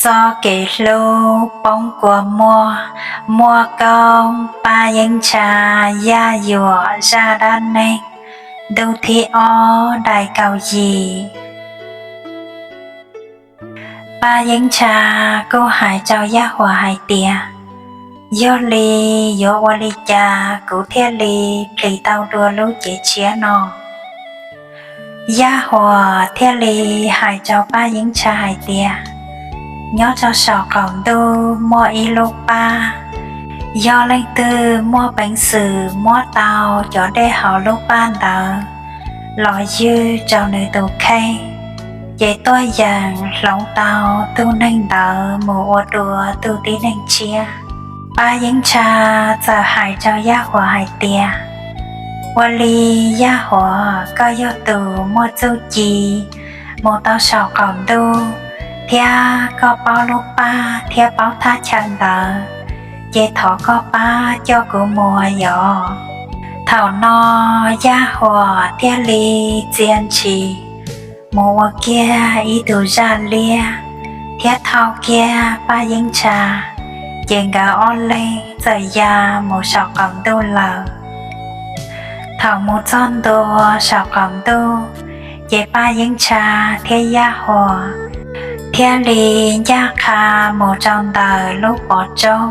Txoj kev hlub poob kua muag, muaj koob Paj Yeeb Ntsha, Yaj Yuam zaj dab neeg, ntu thib ob, daim kaum yim. Paj Yeeb Ntsha kuj hais rau Yaj Huam hais tias, yog li yuav ua li cas kuv thiaj li plis tau dua lub cev tshiab no? Yaj Huam thiaj li hais rau Paj Yeeb Ntsha hais tias, nyob rau saum qaum ntuj muaj ib lub paj, yog leej twg muaj peev xwm muab tau cov dej hauv lub paj ntawd los ywg rau nws tus kheej, ces tuaj yeem hloov tau tus neeg ntawd mus ua dua tus tib neeg tshiab. Paj Yeeb Ntsha txawm hais rau Yaj Huam hais tias, ua li Yaj Huam, koj yog tus muaj txuj ci mus tau saum qaum ntuj, thiab koj paub lub paj thiab paub thaj chaw ntawd, ces thov koj pab coj kuv mus yom. Thaum no Yaj Huam thiaj li txia ntshis mus ua kiag ib tug zaj liab thiab thauj kiag Paj Yeeb Ntsha, ces nkawd ob leeg txawm ya mus saum qaum ntuj lawm. Thaum mus txog ntua saum qaum ntuj, ces Paj Yeeb Ntsha thiab Yaj Huam thiaj li ncaj qha mus rau ntawm lub pov roob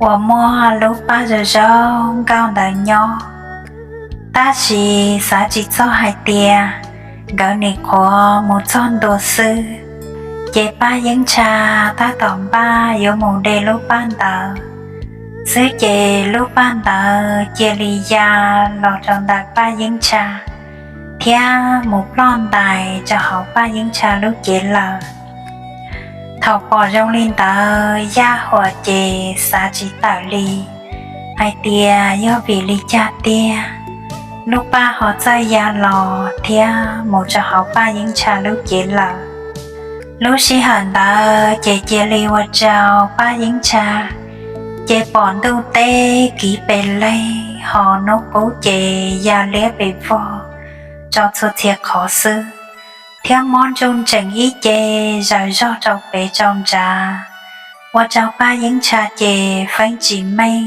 uas muaj lub paj zoo zoo nkauj ntawd nyob. Tab sis xav tsis txog hais tias nkawd nim qhuav mus txog ntua xwb, ces Paj Yeeb Ntsha tab tom npaj yuav mus de lub paj ntawd xwb, ces lub paj ntawd cia li ya los rau ntawm Paj Yeeb Ntsha thiab mus ploj ntais rau hauv Paj Yeeb Ntsha lub cev lawm. Thaum pom zoo li ntawd, Yaj Huam ces xav tsis tawm li hais tias yog vim li cas tiag lub paj ho txawj ya los thiab mus rau hauv Paj Yeeb Ntsha lub cev lawm. Lub sij hawm ntawd ces cia li ua rau Paj Yeeb Ntsha ces pom ntuj teb kiv pes leeg, ho hnub qub ces ya liab pes vog rau txhua txhia qhov xwb, thiab mob ntsuj ntsees ib ce zaws zog rau pem rau nrad, ua rau Paj Yeeb Ntsha ces feeb tsis meej,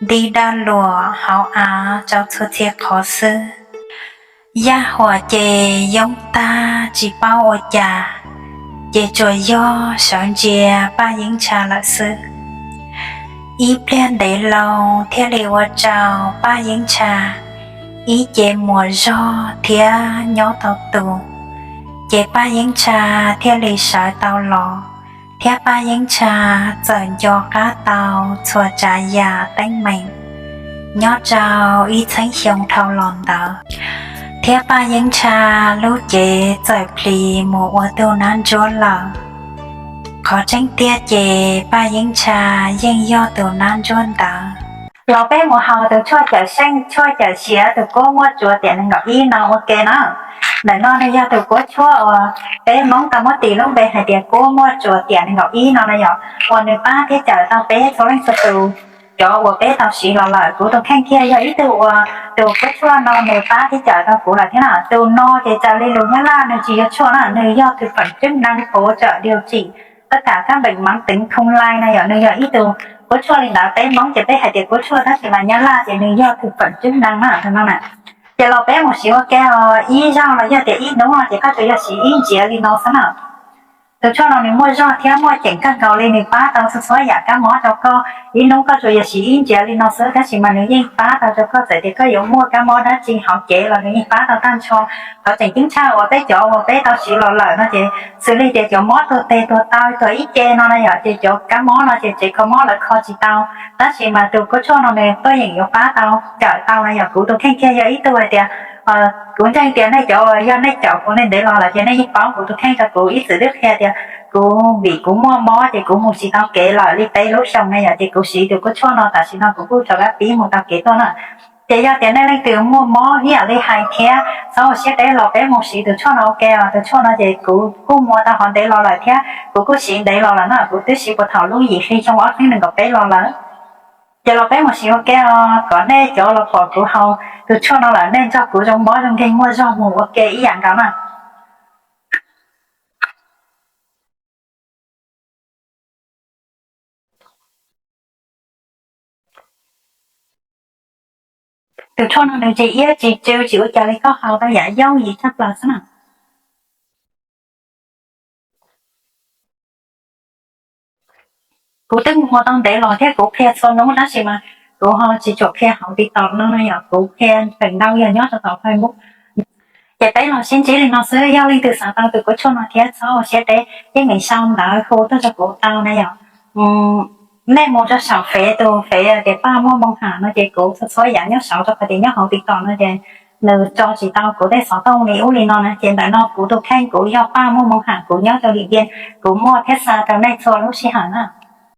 nti daj luam hauv av rau txhua txhia qhov xwb. Yaj Huam ces yoob tag tsis paub ua cas, ces tsuas yog sawv ntsia Paj Yeeb Ntsha lawm xwb. Ib pliag ntev loo thiaj li ua rau Paj Yeeb Ntsha ib ce muas zog thiab nyob tau tus, ces Paj Yeeb Ntsha thiaj li sawv tau los, thiab Paj Yeeb Ntsha txawm nco qab tau txhua tsav yam teeb meem nyob rau ib txheeb xyoo dhau los ntawd, thiab Paj Yeeb Ntsha lub cev txawm plis mus ua tus nab ntsuab lawm. Qhov tseeb tiag ces Paj Yeeb Ntsha yeej yog tus nab ntsuab ntawd. Los peb mus haus tus tshuaj cawm seej, tshuaj cawm siav, tus kuab muaj tsuas tiam nees nkaum ib no ua ke na. Ntawm no nws yog tus kuab tshuaj uas peb Hmoob tau muab tis lub npe hais tias kuab muaj tsuas tiam nees nkaum ib no na yom, uas nws pab thiab cawm tau peb txhua leej txhua tus. Cov uas peb tau siv los lawm, kuv tus kheej kiag yog ib tug uas tus kuab tshuaj no nws pab thiab cawm tau kuv lawm thiab na. Tus no ces raws li lus Nyab Laj nws tsis yog tshuaj na, nws yog thực phẩm chức năng hỗ trợ điều trị tất cả các bệnh mãn tính không lây na yom, nws yog ib tug kuab tshuaj li ntawd. Peb Hmoob ces peb hais tias kuab tshuaj, tab sis mas Nyab Laj ces nws yog thực phẩm chức năng na, no na. Ces los peb mus siv ua ke os, ib zaug los yog tias ib hnub no ces koj tsuas yog siv ib ntsiav li no xwb na. Tus tshuaj no nws muaj zog thiab muaj ceem kawg nkaus li, nws pab tau txhua txhua yam kab mob rau koj. Ib hnub koj tsuas yog siv ib ntsiav li no xwb, tab sis mas nws yeej pab tau rau koj, txawm tias koj yuav muaj kab mob dab tsi hauv cev los nws yeej pab tau tag nrho. Qhov tseem ceeb tshaj uas peb cov uas peb tau siv los lawm no ces xws li tias cov mob tuag tes tuag taw tuag ib ce no na yom, ces cov kab mob no ces tsev kho mob lawv kho tsis tau, tab sis mas tus kuab tshuaj no nws tuaj yeem yuav pab tau cawm tau na yom. Kuv tus kheej kiag yog ib tug hais tias, kuv ntseeg tias nej cov uas yog nej caum kuv nej ntev los lawm ces nej yeej paub kuv tus kheej rau kuv ib txwm twb qhia tias kuv vim kuv muaj mob ces kuv mus tsis tau kev lawm li peb lub xyoo na yom, ces kuv siv tus kuab tshuaj no tam sim no kuv kuj rov qab pib mus tau kev tuaj na. Ces yog tias nej leej twg muaj mob ib yam li hais thiab txhob ua siab deb, los peb mus siv tus tshuaj no ua ke os. Tus tshuaj no ces kuv kuj muaj tau qhov ntev los lawm thiab kuv kuj siv ntev los lawm na, kuv twb siv puag thaum lub yim hli xyoo ob txhiab nees nkaum peb los lawm. Ces los peb mus siv ua ke os, kom nej cov los pom kuv haus tus tshuaj no lawm nej nrog kuv zoo mob zoo nkeeg muaj zog mus ua ke ib yam nkaus na. Tus tshuaj no nws tsis iab tsis tsw tsis ua cas li, koj haus tau yam yooj yim tshaj plaws xwb na. Kuv twb mus tau ntev los thiab kuv qhia txhua hnub tab sis mas kuv ho tsis tshua qhia hauv TikTok no no yom, kuv qhia feem ntau yog nyob rau tom Facebook. Ces peb los sib ntsib li no xwb, yog leej twg xav tau tus kua tshuaj no thiab txhob ua siab deb, yeej meem sau ntawv hu tuaj rau kuv tau na yom. Nej mus rau saum fev, tus fev tias Paj Muaj Moo Ham no ces kuv txhua txhua yam nyob saud rau qhov tias nyob hauv TikTok no ces nws tso tsis tau kuv tej xov tooj li ub li no na, ces ntawm no kuv tus kheej kuv yog Paj Muaj Moo Ham, kuv nyob rau Dim Npiaj, kuv muaj thiab xa rau nej txhua lub sij hawm na.